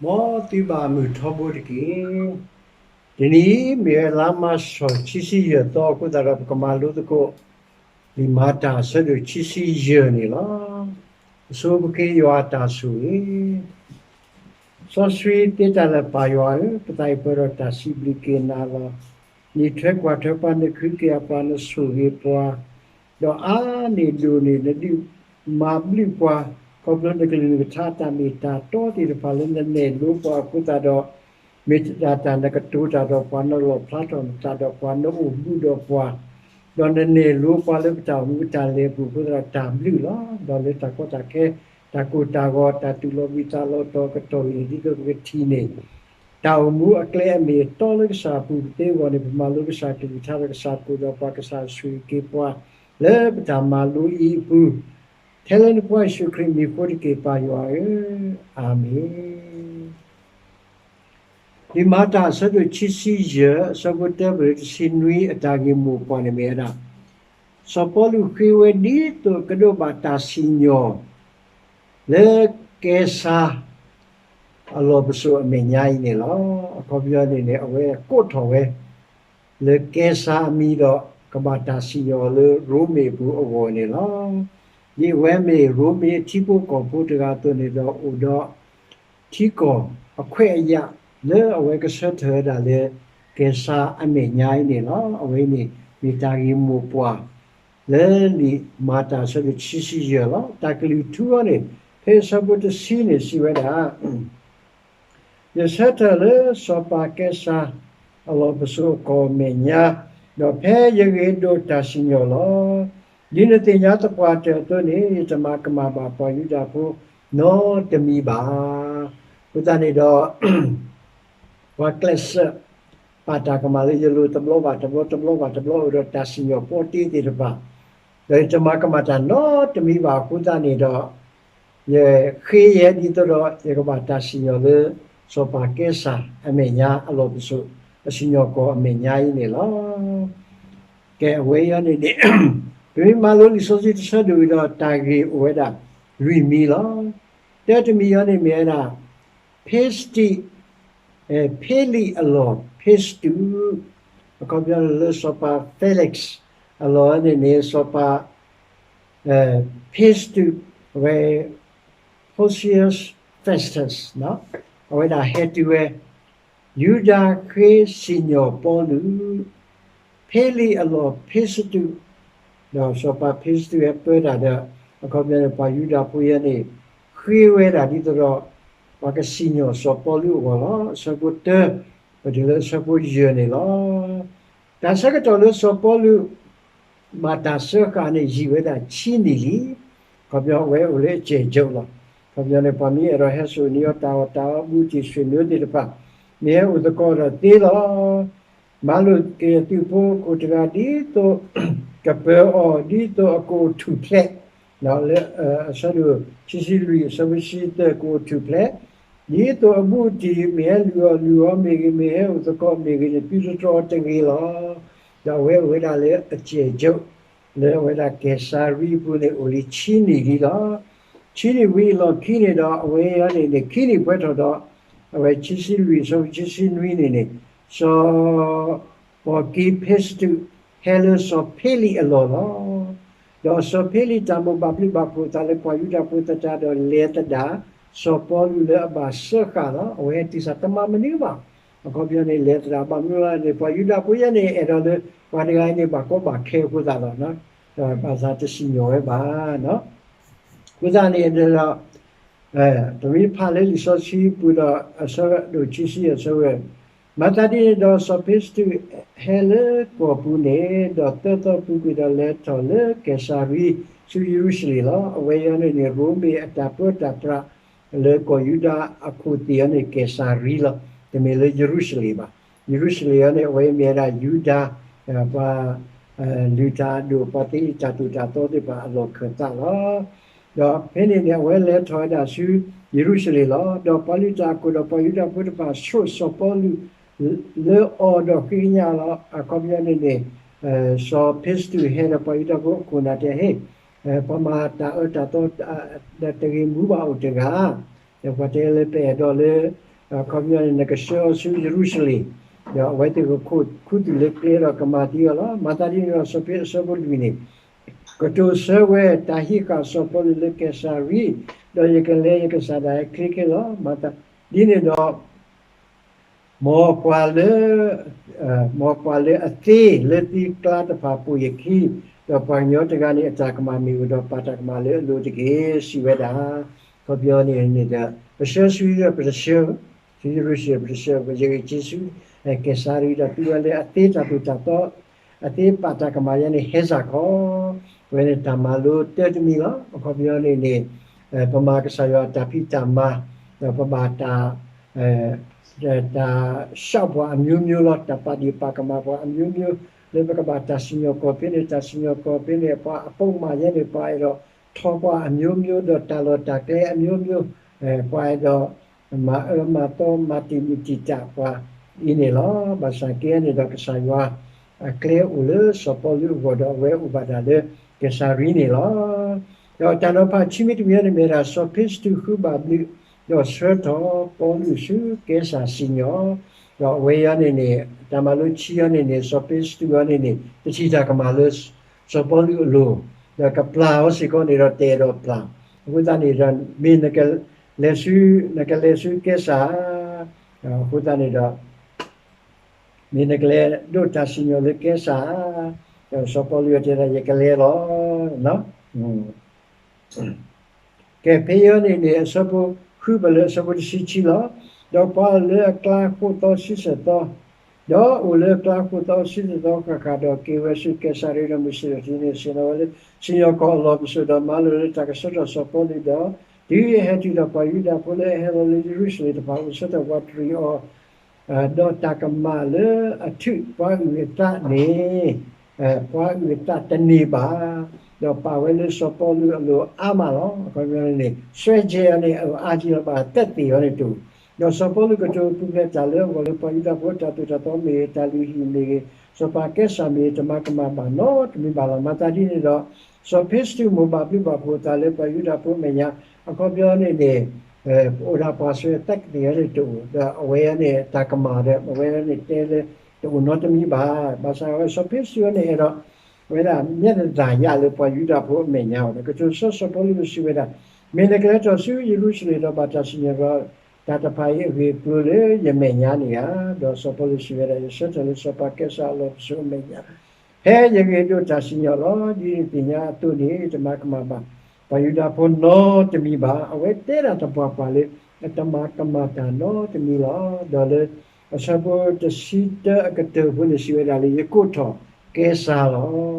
မ်သုဘၣ်မုၢ်ထီဘိတက့ၢ်. တနံၤအံၤ မ့ၢ်ဝဲလါမၢ်ၡး ခံဆံယဲၢ်သီအဃိသတးဒီး ပကမၤလိသကိး လံာ်မၤတၢ် အဆၢဒိၣ်ခံဆံယဲၢ်န့ၣ်လီၤ. အဆိပဃ့ယွၤအတၢ်ဆိၣ်ဂ့ၤ. စီဆှံသ့တၢ်လၢပၢ်ယွၤဧၢ, ပသးအံၤပှဲၤဒီးတၢ်စံးဘျုးက့ၤနၤလီၤ. နအံးထွဲကွၢ်ထွဲပှၤ, နခုကယာ်ပှၤ, နဆိၣ်ဂ့ၤပှၤ, ဒီးအါန့ၢ်ဒိၣ်န့ၢ် နဒုးမၤဘျုးပှၤ, ခီဖျိနကလုၢ်နကထါအတၢ်မ့ၢ်တၢ်တီသ့ၣ်တဖၣ်လၢ နနဲၣ်လိပှၤအဃိသတးဒီး, မ့ၢ်တၢ်တၢ်နကတိၤတၢ်ဒီးပှၤ, နလီၣ်ဖျါထီၣ်နသးဒီးပှၤ, နအိၣ်ဘူးဒီးပှၤ, ဒီးနနဲၣ်လိပှၤလၢပတၢ်အိၣ်မူပတၢ်လဲၤအပူၤအဃိသတးဒီး တၢ်ဘျုးလီၤ. ဒီးလၢတၢ်ကီတၢ်ခဲ, တၢ်ကိၢ်တၢ်ဂီၤ, တၢ်တူၢ်လိာ်ဘှံးသးလီၤတီၤအကတီၢ်အံၤန့ၣ် ဒ်သိးပကထံၣ်န့ၢ် တၢ်အိၣ်မူအကျဲအမ့ၢ်အတီလၢကစၢ်အပူၤ ပသ့အဂီၢ်န့ၣ် ပမၤလိကစၢ်ကလုၢ်ကထါဒီး ကစၢ်ကအိၣ်ဒီးပှၤ, ကစၢ်ဆိၣ်ဂ့ၤက့ၤပှၤ လၢပတၢ်မၤလိအံၤအပူၤ, ထဲလၢနဖိယ့ၣ်ၡူးခရံာ်အမံၤအဃိတက့ၢ် ပၢ်ယွၤဧၢ, အၤမ့ၣ်. လံာ်မၤတၢ်အဆၢဒိၣ်ခံဆံယဲၢ် အဆၢဖိတၢပလၢတဆံနွံ အတၢ်ဂ့ၢ်မိၢ်ပှၢ်န့ၣ်မ့ၢ်ဝဲဒၣ်, စီၤပီလူးဃ့ဝဲဒ်သိးကဒိးဘၣ်တၢ်စံၣ်ညီၣ် လၢကဲစါအလီၢ်ပစိာ်အမဲာ်ညါအံၤန့ၣ်လီၤ. အခီပညီန့ၣ်န့ၣ် အဝဲကိးထီၣ်ဝဲ လၢကဲစါအမံၤဒီး ကဘၣ်တၢ်စံၣ်ညီၣ်လၢရိမ့ၤအပူၤအဂီၢ်န့ၣ်လီၤ. ဒ်အဝဲမ့ၢ်ရိမ့ၤအထံဖိကီၢ်ဖိတဂၤအသိးန့ၣ်ဒီး အိၣ်ဒီး ထံကီၢ်အခွဲးအယာ် လၢအဝဲကဆၢထၢၣ်ဝဲဒၣ်လၢ ကဲစါအမဲာ်ညါအံၤန့ၣ်လီၤ. အဝဲအံၤန့ၣ် မ့ၢ်တၢ်ဂ့ၢ်မိၢ်ပှၢ် လၢလံာ်မၤတၢ်အဆၢဒိၣ်ခံဆံယဲၢ်လီၤ. တၢ်ကလုၢ်ထူအံၤန့ၣ် ဖဲအဆၢဖိတဆံန့ၣ် စံးဝဲဒၣ် ယဆၢထၢၣ်လၢစီၤပၤကဲစါ အလီၢ်ပစိာ်အကီၢ်အမဲာ်ညါ, ဒီးဖဲယဂ့ၤဒိးတၢ်စံၣ်ညီၣ်လီၤ. ဒ်နသ့ၣ်ညါသပှၢ်တၢၢ်အသိးန့ၣ် ယတမၤကမၣ်ဘၣ်ပှၤယူဒၤဖိနီတမံၤဘၣ်. အဃိသတးန့ၣ်ဒီး ပှၤကျဲးစၢး ပာ်တၢ်ကမၣ်လၢယလိၤတဘျီဘၣ်တဘျီ တဘျီဘၣ်တဘျီ အိၣ်ဒီးတၢ်စံၣ်ညီၣ်ပီတ့သ့ၣ်တဖၣ်, ဒီးယတမၤကမၣ်တၢ်နီတမံၤဘၣ်အဃိသတးန့ၣ်ဒီး ယဃ့ယဲဒ်သိးဒီး ယကဘၣ်တၢ်စံၣ်ညီၣ်လၢ စီၤပၤကဲစၢ်အမဲာ်ညါအလီၢ်ပစိာ် အစံၣ်ညီၣ်ကီၢ်အမဲာ်ညါအံၤန့ၣ်လီၤ. ကဲအဝဲအံၤန့ၣ်န့ၣ် ပမ့ၢ်မၤလိလံာ်စီဆှံတဆၢဒိၣ်အံၤဒီး တၢ်ဂ့ၢ်အိၣ်ဝဲဒၣ်လွံၢ်မံၤလီၤ. တၢတမံၤအံၤန့ၣ်မ့ၢ်ဝဲဒၣ် ဖ့စတံး, ဖ့လံးအလီၢ်ဖ့စတူး, အခီပညီလၢစီၤပၤ Felix အလီၢ်န့ၣ်န့ၣ် စီၤပၤ ဖ့စတူး အဝဲ Porcius Festus အဝဲဒၣ်ဟဲတုၤဝဲ ယူဒၤဃ့စံၣ်ညီၣ်ပီလူး, ဖ့လံးအလီၢ်ဖ့စတူး, ဒီးစီၤပၤဖ့စတူးဟဲပၢတၢ်ဒီး အခီပညီန့ၣ် ပှၤယူဒၤဖိယဲန့ၣ် ဃ့ဝဲဒၣ်ဒ်သိးဒီး ပှၤကစံၣ်ညီၣ်စီၤပီလူးအဂီၢ်လီၤ. အဆၢဖိတၢ ပတုၤလၢအဆၢဖိယဲၢ်န့ၣ်လီၤ. တၢ်ဆၢကတီၢ်လၢစီၤပီလူး ဘၣ်တၢ်စၢဃာ်န့ၣ် ယံာ်ဝဲဒၣ်ဆံနံၣ်လံ. အခီပညီအဝဲအိၣ်လၢအစဲၣ်ကၠိလီၤ. အခီပညီန့ၣ် ပှၤမ့ၢ်အဲၣ်ဒိးဟဲစိာ်န့ၢ်အီၤတၢ်အီၣ်တၢ်အီ ဘူးတံၢ်ဆွေမျိုးသ့ၣ်တဖၣ် မ့ၢ်ဟဲအိၣ်သကိးဒီးသ့လီၤ. မၤလိာ်က့ၤအသုးဖိအခိၣ်တဂၤ ဒ်သိးကပၢၤအီၤ ဒ်သိးအကအိၣ်ထူၣ်ဖျဲး လၢအဆၢဒိၣ်ခံဆံလွံၢ် အဆၢဖိဆံသၢ ကအိၣ်ထူၣ်ဖျဲး, ဒ်သိးအဘူးအတံၢ် မ့ၢ်ဟဲလုၢ်အီၣ်လုၢ်အီမ့ၢ်ဂ့ၤ မ့ၢ်ဟဲအိၣ်သကိးမ့ၢ်ဂ့ၤန့ၣ် သုတတြီအီၤတဂ့ၤလီၤ. ဒီးအဝဲအိၣ်ဝဲဒၣ်လၢအစဲၣ်ကၠိ လၢအဝဲဒၣ်ကဲစၤရံအပူၤန့ၣ် အိၣ်လံဆံနံၣ်လံလီၤ. ဆံနံၣ်ဝံၤအလီၢ်ခံန့ၣ်ဒီး အဝဲအံၤန့ၣ်န့ၣ် ခံနံၣ်ပှဲၤထီၣ်ဒီး အဝဲခံဆံလွံၢ် အဆၢဖိခံဆံနွံန့ၣ်န့ၣ် စီၤ ပီၣ်ကံဖ့စတူး ဟဲလၢစီၤဖ့လံးအလီၢ်လီၤ. ဒီးစီၤဖ့လံးတၢ်မိၣ်ဘၣ်ဘျုးဘၣ်ဖှိၣ်အသးလၢပှၤယူဒၤဖိသတးဒီး လဲၤသဒၣ် စီၤပီလူးလၢအဘၣ်စၢဃာ်လီၤ. အဝဲဟဲတုၤစ့ၢ်တမၤမနုၤဘၣ်. အခီပညီန့ၣ် လဲၤသဒၣ်ဘၣ်မနုၤလဲၣ်န့ၣ် ပှၤယူဒၤဖိယဲန့ၣ် အဲၣ်ဒိးလၢ ပှၤတဂၤအံၤန့ၣ် ဘၣ်ကီဘၣ်ခဲအဃိသတးလီၤ. ဒီးဘၣ်ဆၣ်တစံၣ်ညီၣ်ဝဲဘၣ်. အဃိသတးန့ၣ်ဒီး ပမ့ၢ်ဖးလၢလံာ်စီဆှံပူၤဒီး အဆၢဒိၣ်ခံဆံအဆၢဝဲ, မၤသးဒ်န့ၣ်ဒီး စီၤဖ့စတူးဟဲလၢကီၢ်ပူၤန့ၣ် ဒီးသၢသီပူၤကွံာ်ဒီးလဲၤထီၣ်လၢကဲစၤရံ ဆူယရူၤၡလ့ၣ်လီၤ. အဝဲအံၤန့ၣ်န့ၣ် ရိမ့ၤအတၢ်ပၢတၢ်ပြး လၢကီၢ်ယူဒၤအခိၣ်သ့ၣ်အံၤန့ၣ် ကဲစၤရံလီၤ. တမ့ၢ်လၢယရူၤၡလ့ၣ်ဘၣ်. ယရူၤၡလ့ၣ်အံၤန့ၣ် အဝဲအံၤမ့ၢ်ဝဲဒၣ်ယူဒၤ ပှၤ လုၢ်တၢ်အဒိၣ် ပှၤသ့တၢ်သိၣ်တၢ်သီသ့ၣ်တဖၣ်အလီၢ်ခၢၣ်သးလီၤ. ဒီးဖဲန့ၣ်န့ၣ် အဝဲလဲၤထီၣ်ဝဲဒၣ်ဆူယရူၤၡလ့ၣ်လီၤ. ဒီးပှၤလုၢ်တၢ်အခိၣ်ဒီးပှၤယူဒၤဖိတဖၣ် ဆိးစီၤပီလူးလၢအီၤဒီးဃ့ကညးလီၤ. အခီပညီန့ၣ်န့ၣ် စီၤဖ့စတူးဟဲဒီးပှၤယူဒၤဖိအခိၣ်နၢ်တဲ ဟ့ၣ် ပှၤမၤတၢ်အၢတၢ်သီ ဒီးတဂ့ၤမူဘၣ်အိၣ်တဂၤ ဒီးပှၤတဲလၢပအဲၣ်ဒိးလၢ အခီပညီန့ၣ် နကဆှၢအီၤဆူယရူၤၡလ့ၣ်, ဒီးအဝဲသ့ၣ်ကခူသူၣ်လၢကျဲဒီးကမၤသံအီၤလီၤ. မၤသးဒ်န့ၣ်ဒီး စီၤပ့းတရူးအဆၢဖိလွံၢ်န့ၣ် ကတိၤဆၢဝဲတၢ်ဟံးဃာ်စီၤပီလူးလၢကဲစၤရံ, ဒီးယကလဲၤယကစၢ်ဒၣ်ဟဲချ့ခဲလီၤ. မၤသးဒ်န့ၣ်ဒီး မ်ပှၤလၢ မ်ပှၤလၢအသ့လၢသံကျါတဖၣ်ပိာ်ယခံ, ဒီးပှၤကညီတဂၤန့ၣ်အတၢ်ကမၣ်မ့ၢ်အိၣ်ဒီးပာ်တၢ်ကမၣ်လၢအလိၤတက့ၢ် စံးဝဲဒၣ်. အခီပညီန့ၣ်န့ၣ်ဒီး ပဆှၢဆူဒီးပတဆှၢ, ဆူယရူၤၡလ့ၣ်ပတဆှၢ, ပယဂ့ၢ်က့ၤဆူ ကဲစၤရံဒီး သုဝဲလၢအသ့တၢ်သိၣ်တၢ်သီ အသ့ပာ်တၢ်ကမၣ်ယၤန့ၣ် ဟဲစ့ၢ်ကီး, အဝဲန့ၣ်တၢ်မၤလိတၢ်တမံၤလီၤ. အခီပညီန့ၣ်န့ၣ် ပမၤကစၢ်ယွၤအတၢ်ဖံးတၢ်မၤ, ဒီးပဘၣ်တၢ် တၢ်ဆှၢပှၤအမျိုးမျိုးလီၤ. တၢ်ပာ်ဒ့ၣ်ပာ်ကမၣ်ပှၤအမျိုးမျိုး, လၢပကဘၣ်တၢ်စံၣ်ညီၣ်ကွီၢ်ဖဲန့ၣ် တၢ်စံၣ်ညီၣ်ကွီၢ်ဖဲန့ၣ် ပှၤအပိာ်မၤယဲန့ၣ် ပှၤအဲၣ်ဒိးထီၣ်ပှၤအမျိုးမျိုး ဒီးတၢ်လီၢ်တၢ်ကျဲအမျိုးမျိုး, ပှၤအဲၣ်ဒိး မၤအၢမၤသီမၤတံာ်မုၢ်တံာ်တာ်ပှၤအံၤန့ၣ်လီၤ. ဘၣ်ဆၣ်က့န့ၣ်ဒီး ကစၢ်ယွၤအကျဲအိၣ်လၢစီၤပီလူးအဂီၢ်ဒီး အဝဲအိၣ်ဘၣ်တၢ်လၢကဲစၤရံန့ၣ်လီၤ. ဒီးတၢ်နီၤဖးခံမံၤတမံၤအံၤန့ၣ် မ့ၢ်ဝဲဒၣ် စီၤဖ့စတူးဃုဘၣ်ဘျုး ဒီးဆှၢထီၣ်ပီလူးဆူကဲစၢ်စံၣ်ညီၣ်, ဒီးအဝဲအံၤန့ၣ်န့ၣ် တၢ်မၤလိခံအံၤန့ၣ်န့ၣ် စီၤဖ့စတူးအံၤန့ၣ်န့ၣ် တထံၣ်တၢ်ကမၣ်လၢ စီၤပီလူးအလိၤ, ဒီးကပျၢ်အီၤစ့ၢ်ကီးန့ၣ်ဒီး တအဲၣ်ဒိးပျၢ်, အဃိသတးန့ၣ်ဒီး မ့ၢ်နကလဲၤဆူ နကလဲၤဆူကဲစၢ်ဧါ, အဃိသတးန့ၣ်ဒီး မ့ၢ်နကလဲၤဒိးတၢ်စံၣ်ညီၣ်လၢကဲစၢ်ဧါ, ဒီးစီၤပီလူးအံၤတဲဒၣ် ယကလဲၤလီၤ. ကဲ ဖဲအံၤန့ၣ်န့ၣ် အဆၢဖိဃုဘၣ်လၢအဆၢဖိတဆံခံလီၤ. ဒီးပှၤအိၣ်လၢအကျါဃိးသီဆံဆၢသီ, ဒီးအိၣ်လၢအကျါဃိးသီဆံဆၢသီဃၣ်ဃၣ်, ဒီးက့ၤဝဲဆူကဲစၤရံဒီး မုၢ်ဆ့ၣ်ထီၣ်တနံၤန့ၣ် ဆ့ၣ်နီၤဝဲလၢ စံၣ်ညီၣ်ကွီၢ်အလီၢ်ပစိာ်ဒီး မၤလိာ်လၢတၢ်ကဆှၢထီၣ်စီၤပီလူးဒီး တုၤအဟဲတုၤဒီး ပှၤယူဒၤဖိလၢအဟဲလီၤလၢယရူၤၡလ့ၣ်တဖၣ် အိၣ်ဆၢထၢၣ်ပှၤတရံးအီၤ ဒီးတၢ်ကမၣ်လၢအထုးပှၤအုၣ်အသးန့ၣ် ပှၤအုၣ်အသးတန့ၢ်ဘၣ်, ဒီးပာ်ဝဲလၢစီၤပီလူးအလိၤအါမးလီၤ. အခီပညီန့ၣ် စွဲကဲအီၤန့ၣ် အအါကံလီၤ ဘၣ်သ့ၣ်သ့ၣ်အီၤန့ၣ်တအိၣ်, ဒီးစီၤပီလူးကတိၤပူၤဖျဲးတၢ်လၢအဂီၢ်လၢ ပှၤယူဒၤဖိအတၢ်သိၣ်တၢ်သီမ့ၢ်ဂ့ၤ, တၢ်လုၢ်ဟံၣ်မ့ၢ်ဂ့ၤ, စီၤပၤကဲစၢ်မ့ၢ်ဂ့ၤ တမၤကမၣ်ဘၣ်နီတမံၤဘၣ်လီၤ. မၤသးဒ်န့ၣ်ဒီး စီၤဖ့စတူးမိၢ်ဘၣ်ဘျုးဘၣ်ဖှိၣ်အသးလၢပှၤယူဒၤဖိအမဲာ်ညါ, အခီပညီန့ၣ်န့ၣ် အိၣ်ဒၣ်ပှၤစွဲသးကသ့ၣ်အီၤန့ၣ်တအိၣ်, ဒီးအဝဲအံၤန့ၣ် တၢ်ကမၣ်ဒီး အဝဲအံၤန့ၣ်တဲလၢ တအိၣ်နီတမံၤဘၣ်. ဘၣ်ဆၣ်ဝဲစီၤဖ့စတူးအံၤန့ၣ် အဲၣ်ဒိး ဝဲဒၣ်မ့ၢ်တၢ်ယၤလၢပှၤယူဒၤဖိအမဲာ်ညါအီၤဒီး ကတိၤဆၢစီၤပီလူးဒီးစံးဝဲဒၣ်, မ့ၢ်နကလဲၤထီၣ်ဆူယရူၤၡလ့ၣ်ဒီးဘၣ်တၢ်စံၣ်ညီၣ်ဒီး တၢ်တဖၣ်အံၤအဂ့ၢ်အကျိၤလၢယမဲာ်ညါန့ၣ်ဧါ. ဒီးစီၤပီလူးစံးဝဲဒၣ်, ယဆၢထၢၣ်လၢစီၤပၤကဲစၢ်အလီၢ်ပစိာ်အမဲာ်ညါ ဖဲယဂ့ၤဒိးတၢ်စံၣ်ညီၣ်လီၤ. ဒ်နသ့ၣ်ညါအသိးန့ၣ် တမၤကမၣ်ဘၣ် ပှၤယူဒၤဖိနီတမံၤဘၣ်. အဝဲတဲဒၣ်သပှၢ်ပှၢ်လၢ အတမၤကမၣ်တၢ်နီတမံၤလီၤ. ဒီးလၢအဆၢဖိတဆံတၢအကတၢၢ်ဖိန့ၣ် စံးဝဲဒၣ်လၢ ယကိးထီၣ်ကဲစၢ်လီၤ.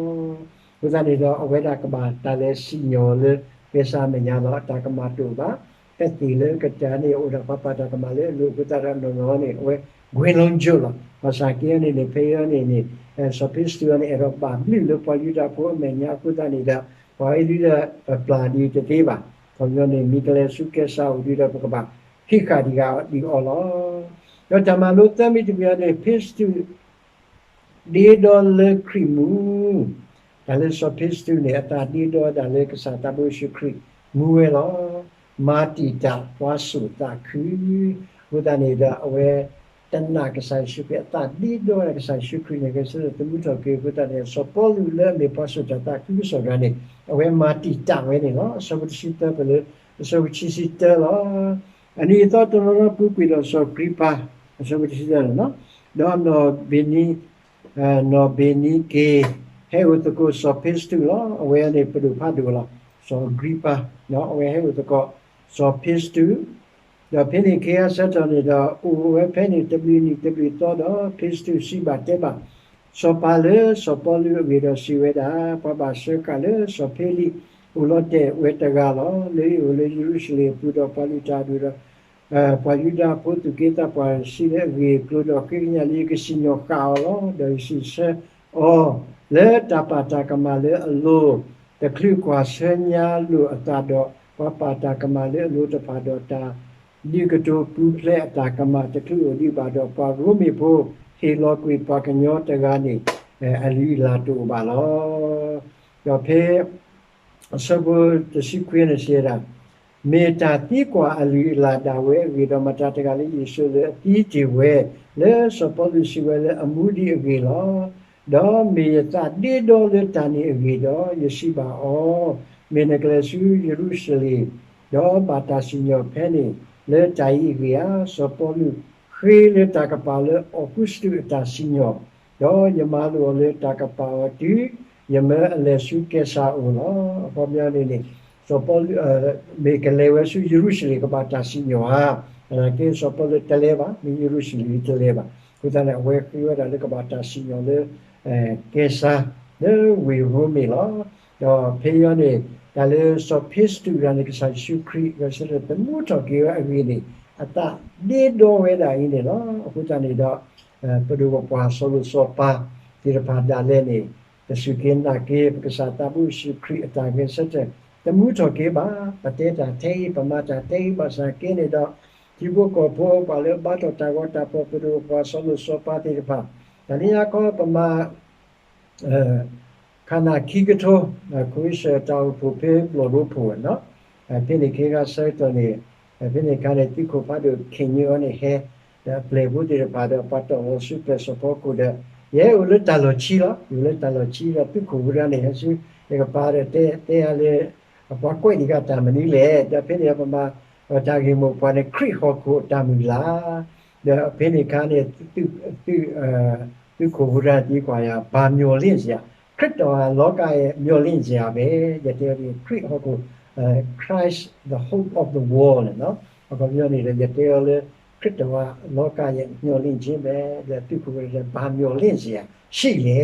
အဃိသတးန့ၣ်ဒီး အဝဲဒၣ်ကဘၣ်တၢ်လဲၤစံၣ်ညီၣ်လၢကဲစၢ်အမဲာ်ညါလီၤ. အတၢ်ကမၣ်တအိၣ်ဘၣ်. တၢ်သ့ၣ်လၢကတၢၢ်န့ၣ် အိၣ်ဒီးပှၤပာ်တၢ်ကမၣ်လၢအလိၤအဃိသတးဒီး နီၢ်နီၢ်န့ၣ် အဝဲ ကွဲးလီၤယိာ်လီၤ. ဘၣ်ဆၣ်က့အံၤန့ၣ်န့ၣ် ဖဲအံၤန့ၣ်န့ၣ် စီၤဖ့စတူးအံၤန့ၣ် အဲၣ်ဒိးဘၣ်ဘျုးလၢပှၤယူဒၤဖိအမဲာ်ညါအဃိသတးန့ၣ်ဒီး ပှၤအံၤဒုဒီး ပပျၢ်ဒံးတသ့ဘၣ်. ခီပညီန့ၣ် မ့ၢ်ကလဲၤဆူကဲစၢ်အိၣ်ဒုဒီး ပကဘၣ်ဟံးဃာ်ဒံးဂၤဒံးအီၤလီၤ. ဒီးတၢ်မၤလိသၢမံၤတမံၤအံၤန့ၣ် ဖ့စတူး ဒ့ဒီလၢခရံာ်မူ, တၢ်လၢစီၤဖ့စတူးန့ၣ် အသးဒ့ဒီဒၣ်လၢကစၢ်သးဘိယ့ၣ်ၡူးခရံာ်မူဝဲလီၤ. မၤတံာ်တာ်ပှၤစိာ်သးခု, အဃိသတးန့ၣ်ဒီး အဝဲတနာ်ကစၢ်ယ့ၣ်ၡူးခရံာ် အသးဒ့ဒီဒၣ်ကစၢ်ယ့ၣ်ၡူးခရံာ်န့ၣ် ကစၢ်ယ့ၣ်ၡူးသမူထီၣ်က့ၤအဃိသတးန့ၣ် စီၤပီလူးလၢအမ့ၢ်ပှၤစိာ်တၢ်သးခုကစီၣ်တဂၤန့ၣ် အဝဲမၤတံာ်တာ်ဝဲန့ၣ်လီၤ. အဆၢဖိတဆံသၢပၢၢ်လၢ အဆၢဖိခံဆံတၢလီၤ. အနံၤအသီတနီၤနီၤပူၤကွံာ်ဒီးစီၤအၤကြံပၤ, အဆၢဖိတဆံသၢန့ၣ်လီၤ. ဒီးနီၢ်ဘ့ၤနံ နီၢ်ဘ့ၤနံက့ ဟဲအိၣ်သကိးစီၤဖ့စတူးလီၤ. အဝဲန့ၣ်ပဒိၣ်ဖးဒိၣ်လီၤ. စီၤအၤကြံပၤ အဝဲဟဲအိၣ်သကိး စီၤဖ့စတူး, ဒီးဖဲန့ၣ်အခါဆၢကတီၢ်န့ၣ်ဒီး အိၣ်ဝဲဖဲန့ၣ်တဘျုးနံၣ်တဘျုးသီဒီး ဖ့စတူးစံးဘၣ်တဲဘၣ် စီၤပၤလၢစီၤပီလူးအဂ့ၢ်ဒီးစံးဝဲဒၣ်, ပှၤဘၣ်စၢဃာ်လၢစီၤဖ့လံးအိၣ်လီၤတဲာ်ဝဲတဂၤလီၤ. လၢအအိၣ်လၢယရူၤၡလ့ၣ်အပူၤဒီးပှၤလုၢ်တၢ်အဒူၣ်ဒီး ပှၤယူဒၤဖိသူၣ်က့သးပှၢ်ဆံးလၢအဂ့ၢ်အကျိၤဒီး ဃ့ကညးလၢယကစံၣ်ညီၣ်ဃာ်အီၤလီၤ. ဒီးယစံးဆၢအီၤလၢတၢ်ပာ်တၢ်ကမၣ်လၢအလိၤ တချုးကွၢ်ဆၢညါလိာ်အသးဒီး ပှၤပာ်တၢ်ကမၣ်လၢအလိၤတဖၣ်ဒီး တၢ်ဒုးကတိၤပူၤဖျဲးအတၢ်ကမၣ်တချုးအိၣ်ဒံးဘၣ်ဒီး ပှၤရိမ့ၤဖိဟ့ၣ်လီၤကွံာ်ပှၤကညီတဂၤန့ၣ် အလုၢ်အလၢ်တအိၣ်ဘၣ်လီၤ. ဒီးဖဲအဆၢဖိတဆံခွံန့ၣ်စံးဝဲဒၣ်, မ့ၢ်တၢ်သံကွၢ်အလုၢ်အလၢ်ဒၣ်ဝဲအဂ့ၢ်ဒီး မတၤတဂၤလၢယဆိၣ်လၢအသံတ့ၢ်ဝဲ, လၢစီၤပီလူးစံးဝဲလၢအမူဒံးအဂ့ၢ်လီၤ. ဒီးမ့ၢ်ယသးဒ့ဒီလၢတၢ်န့ၣ်အဂ့ၢ်ဒီး, ယစံးဘၣ်အီၤ, မ့ၢ်နကလဲၤဆူယရူၤၡလ့ၣ်, ဒီးဘၣ်တၢ်စံၣ်ညီၣ်ဖဲန့ၣ်, လၢတၢ်အံၤအဂ့ၢ်ဧါ. စီၤပီလူးဃ့လၢတၢ်ကပၤလၢအီကူးစတူးအတၢ်စံၣ်ညီၣ်, ဒီးယမၤလိာ်အီၤလၢတၢ်ကပာ်အီၤတုၤယမၢအလဲၤဆူကဲစၤအအိၣ်လီၤ. အခီပညီန့ၣ်န့ၣ် စီၤပီလူး မ့ၢ်ကလဲၤဝဲဆူယရူၤၡလ့ၣ်ကဘၣ်တၢ်စံၣ်ညီၣ်ဧါ. သနာ်က့စီၤပီလူးတလဲၤဘၣ်, မ့ၢ်ယရူၤၡလ့ၣ်တလဲၤဘၣ်. အဃိသတးန့ၣ် အဝဲဃ့ဝဲဒၣ်လၢကဘၣ်တၢ်စံၣ်ညီၣ်လၢ ကဲစၤ လၢဝ့ၢ်ရိမ့ၤလီၤ. ဒီးဖဲအံၤန့ၣ် တၢ်လၢစီၤဖ့စတူးတဂၤန့ၣ် ကစၢ်ယ့ၣ်ၡူးခရံာ် ဂဲၤဆၢထၢၣ်သမူထီၣ်က့ၤဝဲအဂ့ၢ်န့ၣ် အသးဒ့ဒီဝဲဒၣ်အံၤန့ၣ်လီၤ. အဃိသတးန့ၣ်ဒီး ပဒိၣ်ပပှၢ်စီၤလိၤစီၤပၤသ့ၣ်တဖၣ်ဒၣ်လဲာ်န့ၣ် တစူၢ်က့ၤနာ်က့ၤ ပကစၢ်သးဘိယ့ၣ်ၡူးခရံာ်အတၢ်ဂဲၤဆၢထၢၣ် သမူထီၣ်က့ၤဘၣ်. ပတဲတၢ်ထဲအံၤ ပမၤတၢ်ထဲအံၤ ဘၣ်ဆၣ်က့န့ၣ်ဒီး ထံဖိကီၢ်ဖိပှၤလၢဘါထီၣ်တၢ်ဂီၤတၢ်ဖီၣ် ပဒိၣ်ပပှၢ်စီၤလိၤစီၤပၤသ့ၣ်တဖၣ် တၢ်လၢညါခီပမၤ ခါနၢ်ခံကထိ ခိၣ်အ့စၢၣ်တၢ်အိၣ်ဖှိၣ်ဖဲဘျီၣ်ဒိဖိနီၤ, ဖဲန့ၣ်ခ့ဂၤဆၢကတီၢ်န့ၣ် ဖဲန့ၣ်အခါန့ၣ် သုးခိၣ်ဖးဒိၣ်ခ့ၣ်ညိအီၤန့ၣ်ဟဲ ဒီးအပျဲၢ်ဖိသ့ၣ်တဖၣ်ဒီး ပှၤတီၢ်လီၤဆူပျဲၢ်စီၣ်ဖီခိၣ်ဒီး ယဲအိၣ်လၢတၢ်လီၢ်ဆံလီၤ. ယအိၣ်လၢတၢ်လီၢ်ဆံဒီး သုးခိၣ်ဝဲဒၣ်န့ၣ် ဟဲဆူယကပၤဒီး တဲတဲယၤလၢ ပှၤကွဲးဒံးဂၤတၢ်မနုၤလဲၣ်. ဒီးဖဲန့ၣ်ပမၤ တၢ်ဂ့ၢ်မိၢ်ပှၢ်န့ၣ် ခရံာ်ဟီၣ်ခိၣ်အတၢ်မုၢ်လၢ် ဒီးဖဲန့ၣ်အခါန့ၣ် သုးခိၣ်ဖိတဂၤသံကွၢ်ယၤ ဘာမျှော်လင့်စရာ ခရစ်တော်ဟာ လောကရဲ့ မျှော်လင့်စရာပဲ. ယတဲအီၤ ခရံာ်ဟီၣ်ခိၣ် Christ the hope of the world န့ၣ်လီၤ. အခီပညီန့ၣ်ဒီး ယတဲအီၤလၢ ခရစ်တော်က လောကရဲ့ မျှော်လင့်ခြင်းပဲ. ဒီးသုးခိၣ်ဖိတဂၤ ဘာမျှော်လင့်စရာရှိလဲ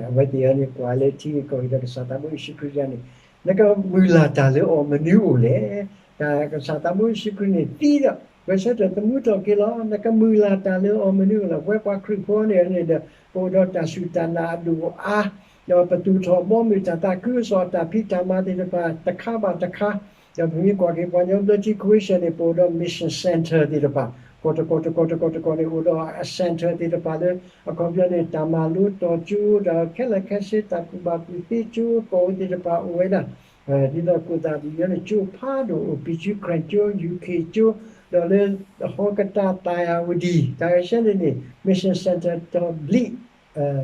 အဝဲသ့ၣ်အံၤန့ၣ် ကွၢ်လၢထံဂ့ၢ်ကီၢ်ဂ့ၢ်ဒီး ကစၢ်သးဘိယ့ၣ်ၡူးခရံာ်တဂၤန့ၣ် နကမုၢ်လၢ်တၢ်လၢအီၤမနုၤအိၣ်လဲၣ်. တၢ်ကစၢ်သးဘိယ့ၣ်ၡူးခရံာ်န့ၣ်သံဒီး ဂဲၤဆၢထၢၣ်သမူထီၣ်က့ၤလီၤ. နကမုၢ်လၢ်တၢ်လၢအီၤမနုၤအိၣ်လဲၣ်. ပဝဲပှၤခရံာ်ဖိန့ၣ်န့ၣ်ဒီး ပအိၣ်ဒီးတၢ်စူၢ်တၢ်နာ်အဒိၣ်အါ, ဒီးပသူၣ်ထီၣ်ဘီမုၢ်တၢ်သးခုကစီၣ်အတၢ်ဖံးတၢ်မၤသ့ၣ်တဖၣ် တခါဘၣ်တခါ ဒီးပမ့ၢ်ကွၢ်က့ၤပှၤကညီဘျၢထံခဝ့ၡၢၣ်န့ၣ် ပအိၣ်ဒီး mission center သ့ၣ်တဖၣ် ကိးတကိးတကိးတကိးတကိးန့ၣ် အိၣ်ဒီးအ center သ့ၣ်တဖၣ်လၢ အခီပညီန့ၣ် တၢ်မၤလိတီၤကၠိ ဒီးခဲလၢာ်ခဲဆ့ တၢ်ကူၣ်ဘၣ်ကူၣ်သ့ကၠိ ကိးဝဲသ့ၣ်တဖၣ်အိၣ်ဝဲဒၣ် ဒ်သိးကိၣ်သးပယီၤန့ၣ် ကၠိဖးဒိၣ်အိၣ် ပံၤကူခရၢၣ်ကၠိ ယူၤခ့ၣ်ကၠိ ဒီးလၢဟီကတၢၢ်သးယၤဝဒံၣ် တၢ်ဂဲၤဆၢထၢၣ်န့ၣ်န့ၣ် mission center ဒီးဘျံး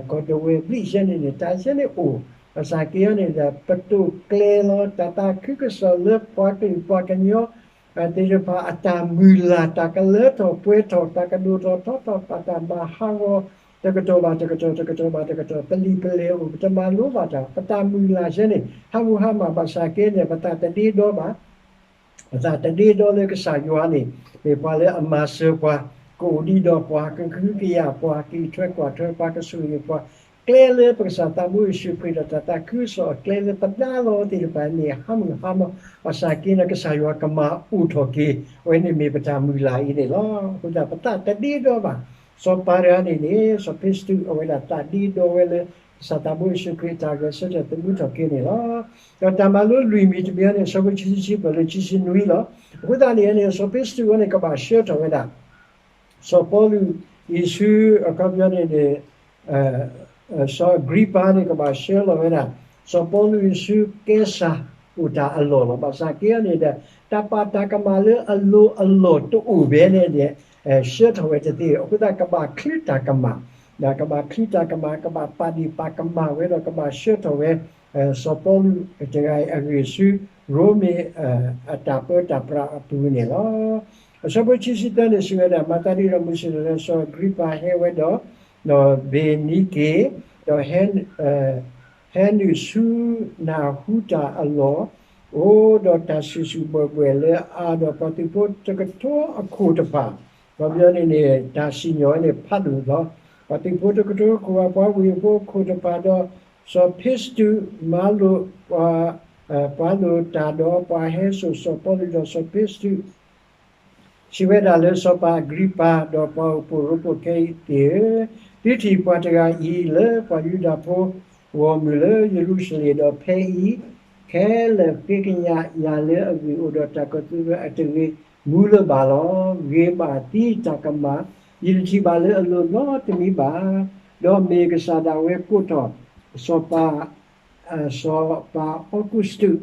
ကီၢ်ဒဝဲၢ်ဘျံးယဲန့ၣ်န့ၣ် တၢ်ယဲန့ၣ်အိၣ် ဘၣ်ဆၣ်က့အီၤန့ၣ်ဒီး ပတိာ်ကျဲၤလီၤ တၢ်သးခုကစီၣ်လၢပှၤကလုာ်ပှၤကညီ သ့ၣ်တဖၣ်အတၢ်မုၢ်လၢ် တၢ်ကလၢထီၣ်ပှဲၤထီၣ် တၢ်ကဒိၣ်ထီၣ်ထီထီၣ် ပတၢ်မၤဟးဂီၤ တကတီၢ်ဘၣ်တကတီၢ် တကတီၢ်ဘၣ်တကတီၢ် ပလံာ်ပလဲၢ်အိၣ် ပတမၤလိဘၣ်တၢ် ပတၢ်မုၢ်လၢ်ယဲန့ၣ် ဟးမုၢ်ဟါမၢ် ဘၣ်ဆၣ်က့န့ၣ် ပသးတဒ့ဒီဘၣ် ပသးတဒ့ဒီလၢကစၢ်ယွၤန့ၣ် မ့ၢ်ပှၤလၢအမၤစၢၤပှၤ ကအိၣ်ဒံးဒီးပှၤ ကဟုကယာ်ပှၤ ကအံးထွဲကွၢ်ထွဲပှၤ ကဆိၣ်ဂ့ၤပှၤ ကျဲလၢပကစၢ်သးဘိယ့ၣ်ၡူးခရံာ်ဒီးတၢ်သးခုကစီၣ်အကျဲလၢပဒါလီၤသ့ၣ်တဖၣ်န့ၣ် ဟးမုၢ်ဟါမၢ် ဘၣ်ဆၣ်က့န့ၣ် ကစၢ်ယွၤကမၤအိၣ်ထီၣ်က့ၤ အဝဲန့ၣ်မ့ၢ်ပတၢ်မုၢ်လၢ်အံၤန့ၣ်လီၤ. အဃိသတး ပသးတဒ့ဒီဘၣ် စီၤပၤတဂၤန့ၣ်န့ၣ် စီၤဖ့စတူး အဝဲဒၣ်သးဒ့ဒီဝဲလၢ ကစၢ်သးဘိယ့ၣ်ၡူးခရံာ်အတၢ်ဂဲၤဆၢထၢၣ်သမူထီၣ်က့ၤန့ၣ်လီၤ. ဒီးတၢ်မၤလိလွံၢ်မံၤတမံၤန့ၣ် အဆၢဖိခံဆံခံ ပှဲၤလၢခံဆံနွံလီၤ. အဃိသတးန့ၣ်န့ၣ် စီၤဖ့စတူးဝဲန့ၣ် ကဘၣ်ဆှၢထီၣ်ဝဲဒၣ် စီၤပီလူးအံၤဆူ အခီပညီန့ၣ်န့ၣ် စီၤအၤကရံၤပၤန့ၣ် ကဘၣ်ဆှၢလီၤဝဲဒၣ် စီၤပီလူးအံၤဆူကဲစၤအိၣ်တၢ်အလီၢ်လီၤ. ဘၣ်ဆၣ်က့အီၤန့ၣ်ဒီး တၢ်ပာ်တၢ်ကမၣ်လၢအလိၤအလီၢ်တအိၣ်ဘၣ်န့ၣ်န့ၣ် ဆှၢထီၣ်ဝဲတသ့. အဃိသတး ကဘၣ်ချုးတၢ်ကမၣ်, ဒီးကဘၣ်ချုးတၢ်ကမၣ် ကဘၣ်ပာ်ဒ့ၣ်ပာ်ကမၣ်ဝဲဒီး ကဘၣ်ဆှၢထီၣ်ဝဲ စီၤပီလူးတဂၤအံၤအဂ့ၢ်ဆူ ရိမ့ၤအတၢ်ပၢတၢ်ပြးအပူၤန့ၣ်လီၤ. အဆၢဖိခံဆံသၢန့ၣ် စံးဝဲဒၣ် မၤသးဒ်န့ၣ်ဒီး မုၢ်ဆ့ၣ်ထီၣ်လၢစီၤအၤကရံၤပၤဟဲဝဲဒီး ဒီးဘ့ၤနံၤက့ၤ, ဒီးဟဲနုာ်ဆူနၢ်ဟူတၢ်အလီၢ်, အိၣ်ဒီးတၢ်စူၢ်စူၢ်ဘှဲၣ်ဘှဲၣ်လၢအအါဒီးပှၤသုးဖိတကထိအခိၣ်တဖၣ်, ခီပညီန့ၣ်န့ၣ် တၢ်စံၣ်ညီၣ်န့ၣ်ဖးဒိၣ်လီၤ. ပှၤသုးဖိတကထိအခိၣ် ပှၤဝ့ၢ်ဖိအခိၣ်တဖၣ်ဒီး စီၤဖ့စတူးမၤလိာ် ပှၤလိာ်တၢ်ဒီးပှၤဟဲစိာ်စီၤပီလူးဒီးစီၤဖ့စတူး စံးဝဲဒၣ်လၢစီၤပၤအၤကရံၤပၤ ဒီးပှၤအိၣ်ဖှိၣ်ရိဖှိၣ်ခဲအံၤသ့ၣ်ဧၢ, သုထံၣ်ပှၤတဂၤအံၤလၢပှၤယူဒၤဖိဂီၢ်မုၢ်လၢယရူၤၡလ့ၣ်ဒီးဖဲအံၤ, ခဲလၢာ်ဃ့ကညးယၤလၢအဂ့ၢ်အိၣ်ဒီးတၢ်ကီၢ်သူလ့ၤအတဂ့ၤမူလၢၤဘၣ်လီၤ. ဂ့ၤဘၣ်သံတၢ်ကမၣ်, ယတထံၣ်ဘၣ်လၢအလိၤနီတမံၤဘၣ်. ဒီးမ့ၢ်ကစၢ်ဒၣ်ဝဲကိးထီၣ်စီၤပၤ စီၤပၤအီကူးစတူး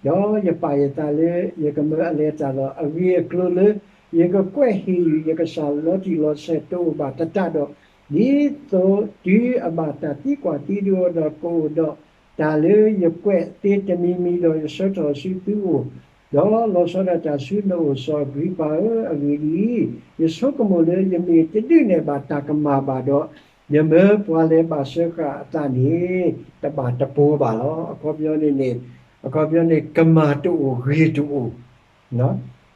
ဒီးယပာ်ယသးလၢယကမၢအလဲၤတၢ်လီၤ. အဂ့ၢ်အကျိၤလၢယကကွဲးဟ့ၣ်ယုၢ်ယကစၢ်လီၤတံၢ်လီၤဆဲးတအိၣ်ဘၣ်တတၢ်ဒီး, ဒ်သိးတုၤအဘၣ်တၢ်သံကွၢ်သံဒိးအီၤဒီး ကအိၣ်ဒီးတၢ်လၢယကွဲးသ့တမံၤမံၤဒီး ယဆှၢထီၣ်ဆူသုအိၣ်, ဒီးလီၤဆီဒၣ်တၢ်ဆူနအိၣ် စီၤအဂြံၤပၤဧၢ. အဂ့ၢ်ဒ်အံၤ, ယဆိကမိၣ်လၢယမ့ၢ်တဒုးနဲၣ်ဘၣ်တၢ်ကမၣ်ဘၣ်ဒီး, ယမၢပှၤလဲၤဘၣ်စၢဃာ်အသးန့ၣ် တဘၣ်တပိၤဘၣ်လီၤ. အခီပညီန့ၣ်န့ၣ်, အခီပညီန့ၣ် ကမၣ်တအိၣ်ဂ့ၤတအိၣ်,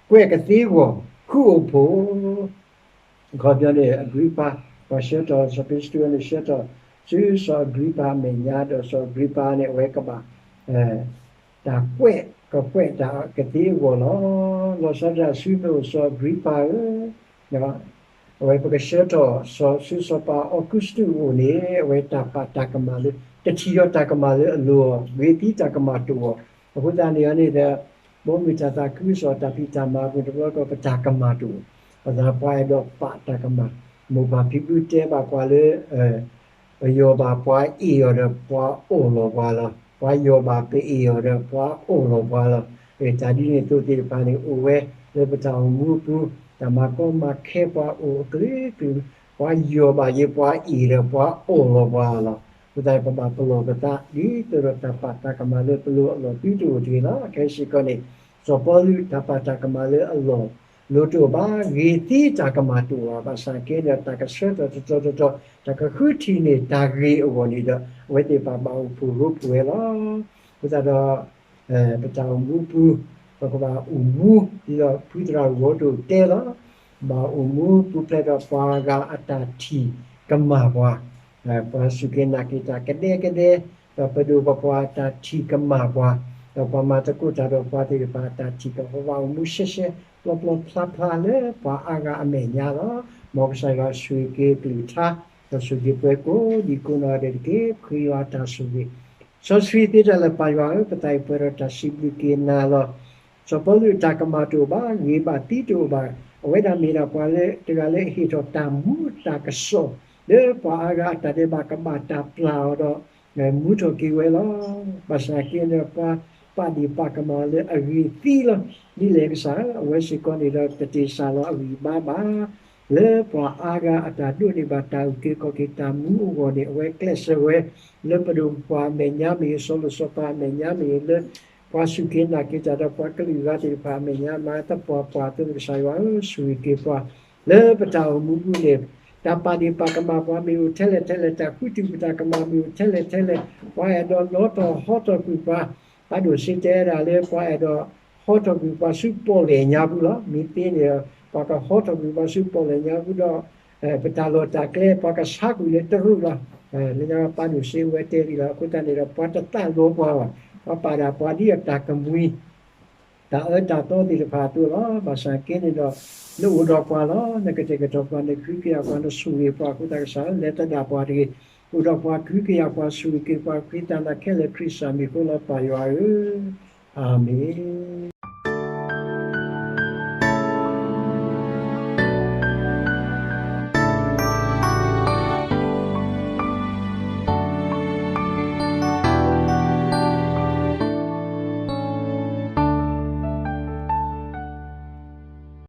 ကွဲးကသ့အဂီၢ် ဃုအိၣ်ဖှိၣ် အခီပညီန့ၣ် အဂြံၤပၤ, ပှၤဆှၢထီၣ် စီၤပ့းတရူးန့ၣ် ဆှၢထီၣ်ဆူစီၤအဂြံၤပၤအမဲာ်ညါ ဒီးစီၤအဂြံၤပၤန့ၣ် အဝဲကဘၣ် တၢ်ကွဲး ကကွဲးတၢ်ကသ့အဂီၢ်လီၤ. လီၤဆီဒၣ်တၢ်ဆူနအိၣ် စီၤအဂြံၤပၤဧၢ, အဝဲပကဆှၢထီၣ်စီၤ ဆူစီၤပၤအီကူစတူးအအိၣ်န့ၣ် အဝဲတၢ်ပာ်တၢ်ကမၣ်လၢ တထံၣ်အီၤတၢ်ကမၣ်လၢအလိၤအီၤ ဂ့ၤသံတၢ်ကမၣ်တအိၣ်အီၤ, အဃိသတးန့ၣ်န့ၣ်ဒီး ဘီမုၢ်တၢ်သးခုကစီၣ်တၢ်ဖံးတၢ်မၤအပူၤတဘျီကီး ပတၢ်ကမၣ်တအိၣ်, ပသးပှၤအဲၣ်ဒိးပာ်တၢ်ကမၣ်, မိၢ်ပၢ်ဖံဖုတဲဘၣ်ပှၤလၢ ပယီၤဘၣ်ပှၤအ့ၣ်အီၤဒီးပှၤအီၣ်လီၤပှၤလီၤ, ပှၤယီၤဘၣ်ပအ့ၣ်အီၤဒီးပှၤအီၣ်လီၤပှၤလီၤ. တၢ်ဒ်န့ၣ်အသိးသ့ၣ်တဖၣ်န့ၣ် အိၣ်ဝဲလၢပတၢ်အိၣ်မူအပူၤ, တၢ်မၤကီမၤခဲပှၤအိၣ်အကလုာ်ကလုာ်, ပှၤယီၤဘၣ်ယဲပှၤအ့ၣ်ဒီးပှၤအီၣ်လီၤပှၤလီၤ. အဃိသတးပဘၣ်ပလီၢ်ပသး ဒ်သိးဒီးတၢ်ပာ်တၢ်ကမၣ်လၢပလိၤအလီၢ်သုတအိၣ်တဂ့ၤလီၤ. ခဲစ့ၢ်ကီးန့ၣ် စီၤပီလူးတၢ်ပာ်တၢ်ကမၣ်လၢအလီၢ် လိၤတအိၣ်ဘၣ်, ဂ့ၤသံတၢ်ကမၣ်တအိၣ်ဘၣ်, ဘၣ်ဆၣ်က့ဒီးတၢ်ကဆှၢထီၣ်တတီၤတတီၤ, တၢ်ကဃုထံၣ်န့ၢ်တၢ်ဂ့ၤအဂီၢ်န့ၣ်ဒီး အဝဲသ့ၣ်တဖၣ်ဘၣ်အိၣ်ဖှိၣ်ရိဖှိၣ်ဝဲလီၤ. အဃိသတးဒီး ပတၢ်အိၣ်မူအပူၤ ပကဘၣ်အိၣ်မူ ဒ်သိးဖုသရၣ်ဂီၤဒိၣ်တဲလီၤ, ဘၣ်အိၣ်မူပူၤဖျဲးဒီးပှၤဂၤအတၢ်ထံၣ်ကမၣ်ပှၤ, ပှၤစူၢ်က့ၤနာ်က့ၤတၢ်ကဒဲကဒဲ, ဒီးပဒိၣ်ပပှၢ်အတၢ်ထံၣ်ကမၣ်ပှၤ, ဒီးပှၤမၤသကိးတၢ်ဒီးပှၤသ့ၣ်တဖၣ်အတၢ်ထံၣ်ကမၣ် ပဘၣ်အိၣ်မူရှဲရှဲ ပျီပျီဖျါဖျါလၢပှၤအါဂၤအမဲာ်ညါလီၤ. မ်ကစၢ်ယွၤဆိၣ်ဂ့ၤက့ၤအကလုၢ်ကထါ, ဒီးဆိၣ်ဂ့ၤပှၤကိးဒံကိးနီၢ်ဂၤဒဲးတက့ၢ်. ပဃ့ယွၤတၢ်ဆိၣ်ဂ့ၤ စီဆှံသ့တၢ်လၢပၢ်ယွၤဧၢ, ပသးအံၤပှဲၤဒီးတၢ်စံးဘျုးက့ၤနၤလီၤ. စီၤပီလူးအတၢ်ကမၣ်တအိၣ်ဘၣ်, ဂ့ၤဘၣ်သံတအိၣ်ဘၣ်, အဝဲဒၣ်မ့ၢ်ဒၣ်ပှၤလၢတဂၤလၢအဟ့ၣ်ထီၣ်တၢ်မူတၢ်ကစီၣ် လၢပှၤအါဂၤအတၢ်ဒဲးဘးကဘၣ်တၢ်ပျၢ်အီၤဒီး မူထီၣ်က့ၤဝဲလီၤ. ဘၣ်ဆၣ်က့န့ၣ် ပှၤပာ်ဒ့ၣ်ပာ်ကမၣ်လၢအဂ့ၤသံလီၤ. ဒ်လဲၣ်ကစၢ်ဧၢ, အဝဲစ့ၢ်ကီးန့ၣ်ဒီးတတ့ၢ်စၢ်လီၤအဂံၢ်အဘါဘၣ် လၢပှၤအါဂၤအတၢ်ဒိးန့ၢ်ဘၣ်တၢ်အုၣ်က့ၤခီၣ်က့ၤတၢ်မူအဂီၢ်န့ၣ် အဝဲကျဲးစၢးဝဲ လၢပဒိၣ်ပပှၢ်အမဲာ်ညါမ့ၢ်ဂ့ၤ, စီၤလိၤစီၤပၤအမဲာ်ညါမ့ၢ်ဂ့ၤ, လၢပှၤစူၢ်က့ၤနာ်က့ၤတၢ်ဒီးပှၤကလုာ်ဂၤသ့ၣ်တဖၣ်အမဲာ်ညါ, မၤသပှၢ်ပှၢ်အသိးန့ၣ် ကစၢ်ယွၤဧၢ, ဆိၣ်ဂ့ၤက့ၤပှၤ လၢပတၢ်အိၣ်မူပူၤန့ၣ် တၢ်ပာ်ဒ့ၣ်ပာ်ကမၣ်ပှၤမ့ၢ်အိၣ်ထဲလဲၣ်ထဲလဲၣ်, တၢ်ဃုထံၣ်ပတၢ်ကမၣ်မ့ၢ်အိၣ်ထဲလဲၣ်ထဲလဲၣ်, ပှၤအဲၣ်ဒိးလီထီၣ်ဟီထီၣ်ကွံာ်ပှၤ, ပာ်ဒိၣ်စ့တဲဝဲဒၣ်လၢ ပှၤအဲၣ်ဒိးဟီထီၣ်ကွံာ်ပှၤဆူပီၣ်လဲၣ်ညါပူၤလီၤ. မ့ၢ်သ့န့ၣ် ပှၤကဟီထီၣ်ကွံာ်ပှၤဆူပီၣ်လဲၣ်ညါပူၤဒီး ပတၢ်လီၢ်တၢ်ကျဲ ပှၤကဆါကွံာ်လၢတရူးလီၤ. လၢညါပာ်ဒိၣ်စ့ဝဲတဲဒ်လီၤ. အဃိသတးန့ၣ်ဒီး ပှၤတသးလီပှၤဘၣ်, ပှၤပာ်ဒၣ်ပှၤဒ်အတၢ်ကမှံ တၢ်အၢတၢ်သီသ့ၣ်တဖၣ်အသိးလီၤ. ဘၣ်ဆၣ်က့န့ၣ်ဒီး နအိၣ်ဒီးပှၤလီၤ. နကတဲာ်ကတီၤပှၤ, နကဟုကယာ်ပှၤ, နဆိၣ်ဂ့ၤပှၤအဃိသတး ကစၢ်ဧၢ, လဲၤသဒၣ်ပှၤတဂ့ၤ. အိၣ်ဒီးပှၤ, ကဟုကယာ်ပှၤ, ဆိၣ်ဂ့ၤက့ၤပှၤ, ဃ့တၢ်နာ်ခဲလၢာ်ခရံာ်စၢ်မံၤအဃိလီၤ ပၢ်ယွၤဧၢ, အၤမ့ၣ်.